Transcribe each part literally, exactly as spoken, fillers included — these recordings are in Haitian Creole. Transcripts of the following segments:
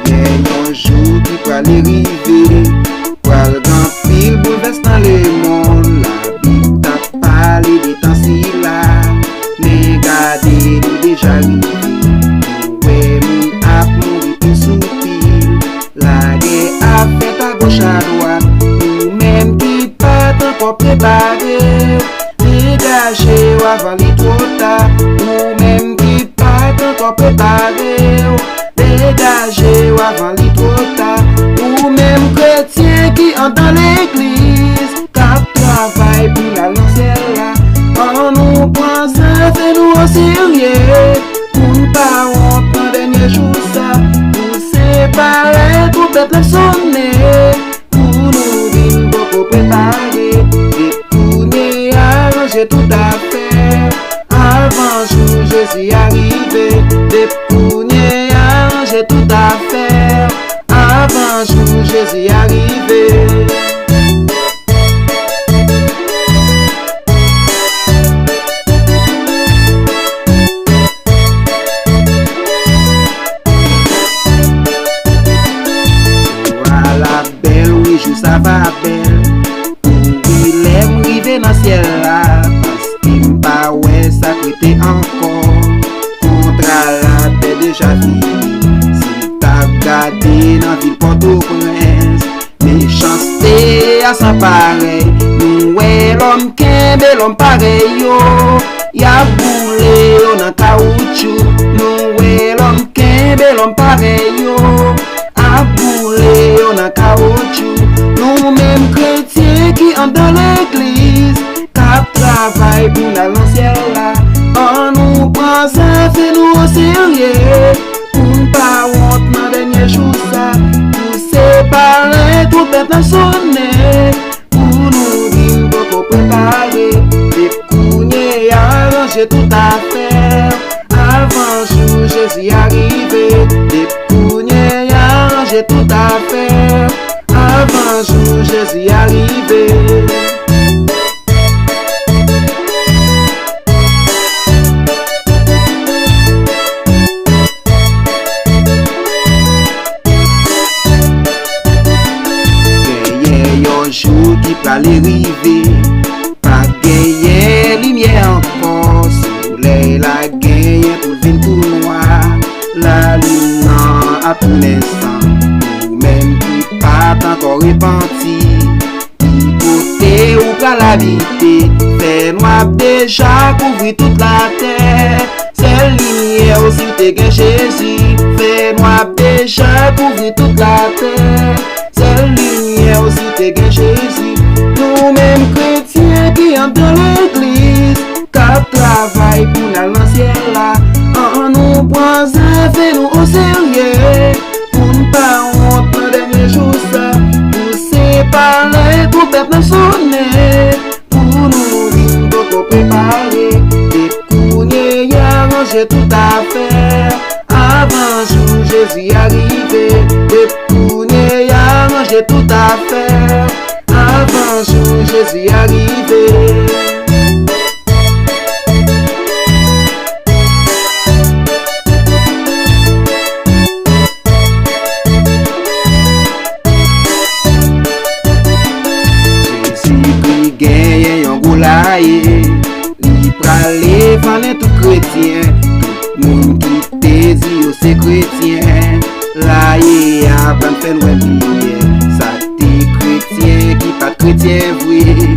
Gen yon jou ki prale rive, pral gen anpil boulvès nan lemonn. Labib t ap pale de tan sila, men gade, li deja rive. Nou wè moun ap mouri pil sou pil, lagè ap fèt agoch adwat. Ou menm ki pa t ankò prepare w, degaje w avan li twò ta. Ou menm ki pa t ankò prepare w, degaje w avan li twò ta. Ou menm kretyen ki andan legliz, k ap travay pou n al nan syèl la, ann nou pran zafè nou oserye, pou n pa wont nan dènye jou sa, pou se parèy twonpèt la sonnen, pou nou vin bòkò prepare. Depi kounye a, ranje tout afè, avan jou Jezi a rive. Depi kounye a, ranje tout afè, avan jou Jezi a rive. Vwala bèl, wi, jou sa va bèl. Wi, lè m rive nan syèl la, paske m pa wè sa k rete ankò. Kontra latè deja fini. Si w t ap gade nan vil Pòtoprens, mechanste a san parèy. Nou wè lòm kenbe lòm parèy yo, y ap boule yo nan kawoutchou. Nou wè lòm kenbe lòm parèy yo, ap boule yo nan kawoutchou. Nou menm kretyen ki andan legliz, k ap travay pou n al nan syèl la, ann nou pran zafè nou oserye, pou n pa wont nan dènye jou sa, pou se parèy twonpèt la sonnen, pou nou vin bòkò prepare. Depi kounye a, ranje tout afè, avan jou Jezi a rive. Depi kounye a, ranje tout afè, avan jou Jezi a rive. Genyen yon jou ki prale rive, pa genyen limyè ankò, solèy la genyen pou l vin tou nwa, lalin nan ap tounen san. Ou menm ki pa t ankò repanti, ki kote ou pral abite? Fènwa ap deja kouvri tout latè. Sèl limyè w si w te gen Jezi. Fènwa ap deja kouvri tout latè. Sèl limyè w si w te gen Jezi. Nou menm kretyen ki andan legliz, k ap travay pou n al nan syèl la, ann nou pran zafè nou oserye, pou n pa wont nan dènye jou sa, pou se parèy twonpèt la sonnen, pou nou vin bòkò prepare. Depi kounye a, ranje tout afè, avan jou Jezi a rive. Depi kounye a, ranje tout afè, avan jou Jezi a rive. Jezikri genyen yon gwo laye, li prale fannen tout kretyen, tout moun ki te di yo se kretyen. Laye a pral fè n wè limyè, sa k te kretyen ki pa t kretyen vre,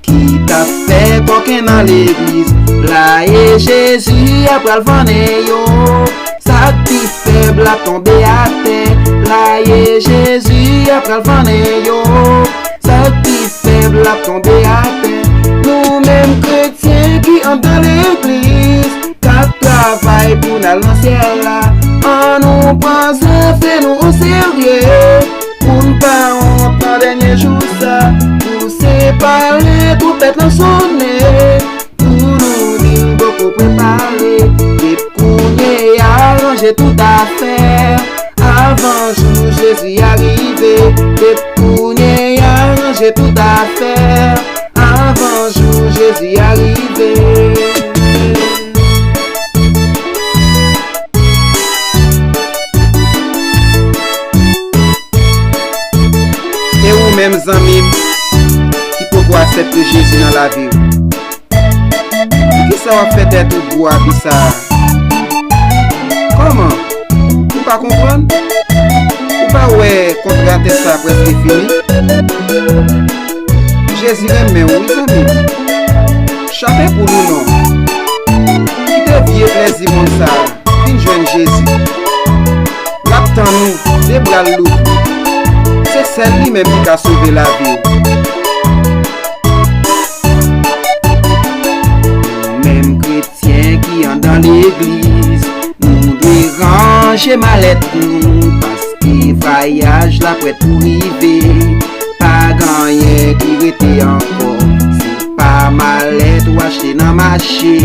ki t ap fè kòken nan legliz. Laye Jezi a pral fannen yo, sa k pi fèb la tonbe atè. Laye Jezi a pral fannen yo, sa k pi fèb la tonbe atè. Nou menm kretyen ki andan legliz, k ap travay pou n al nan syèl la, ann nou pran zafè Fèt lan sonnen, pou nou vin poko prepare. Depi kounye a, ranje tout afè, avan jou Jezi a rive. Depi kounye a, ranje tout afè, avan jou Jezi a rive. E ou menm, zanmi m, ki poko aksepte Jezi nan lavi w, poukisa w ap fè tèt ou gwo abisa a? Kòman? Ou pa konprann? Ou pa wè kontra tè sa a prèske fini? Jezi renmen w, wi, zanmi m. Chape pou nou non. Kite vye plèzi monn sa a. Vin jwenn Jezi. L ap tann ou, de bra l louvri. Se sèl li menm ki ka sove lavi w. Nou menm kretyen ki andan legliz, nou dwe ranje malèt nou, paske vwayaj la prèt pou rive. Pa gen anyen ki rete ankò, se pa malèt ou achte nan mache.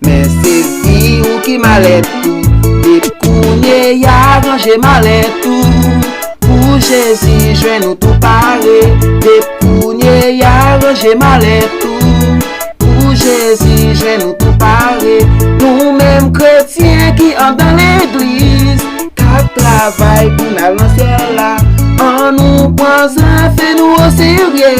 Men se vi w ki malèt ou. Depi kounye a, ranje malèt ou. Pou Jezi jwenn ou tou pare. Depi kounye a, ranje malèt ou. Pou Jezi jwenn ou tou pare. Nou menm kretyen ki andan legliz, k ap travay pou n al nan syèl la, ann nou pran zafè nou oserye.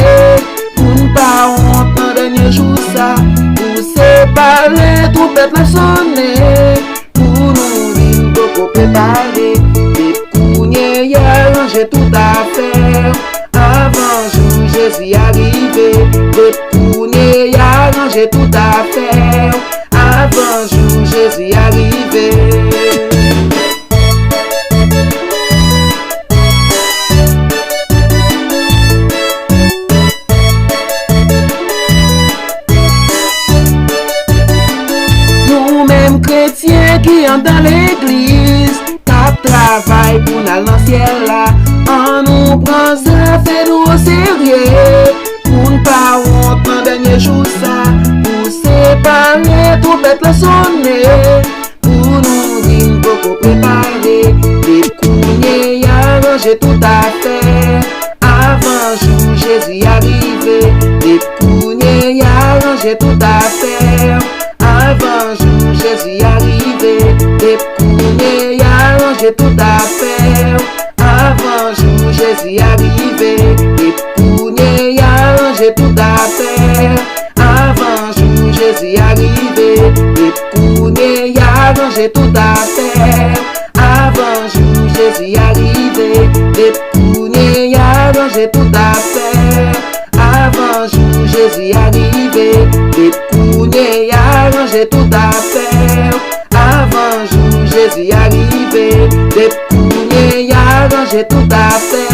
Pou n pa wont nan dènye jou sa, pou se pale twonpèt la sonnen, pou nou vin poko prepare. Depi kounye a, ranje tout afè w, avan jou Jezi a rive. Depi kounye a, ranje tout afè w, avan jou Jezi a rive. Nou menm kretyen ki andan legliz, k ap travay pou n al nan syèl la, ann nou pran zafè nou oserye. Pou n pa wont nan dènye jou sa, pou se pale twonpèt la sonnen, pou nou vin poko prepare. Depi kounye a, ranje tout afè, avan jou Jezi a rive. Depi kounye a, ranje tout afè, avan jou Jezi a rive. Depi kounye a, ranje tout afè, avan jou Jezi a rive. Depi kounye a, ranje tout afè, avan jou Jezi a rive. Depi kounye a, ranje tout afè, avan jou Jezi a rive. Depi kounye a, ranje tout afè, avan jou Jezi a rive. Depi kounye a, ranje tout afè, avan jou Jezi a rive. Depi kounye a, ranje tout afè,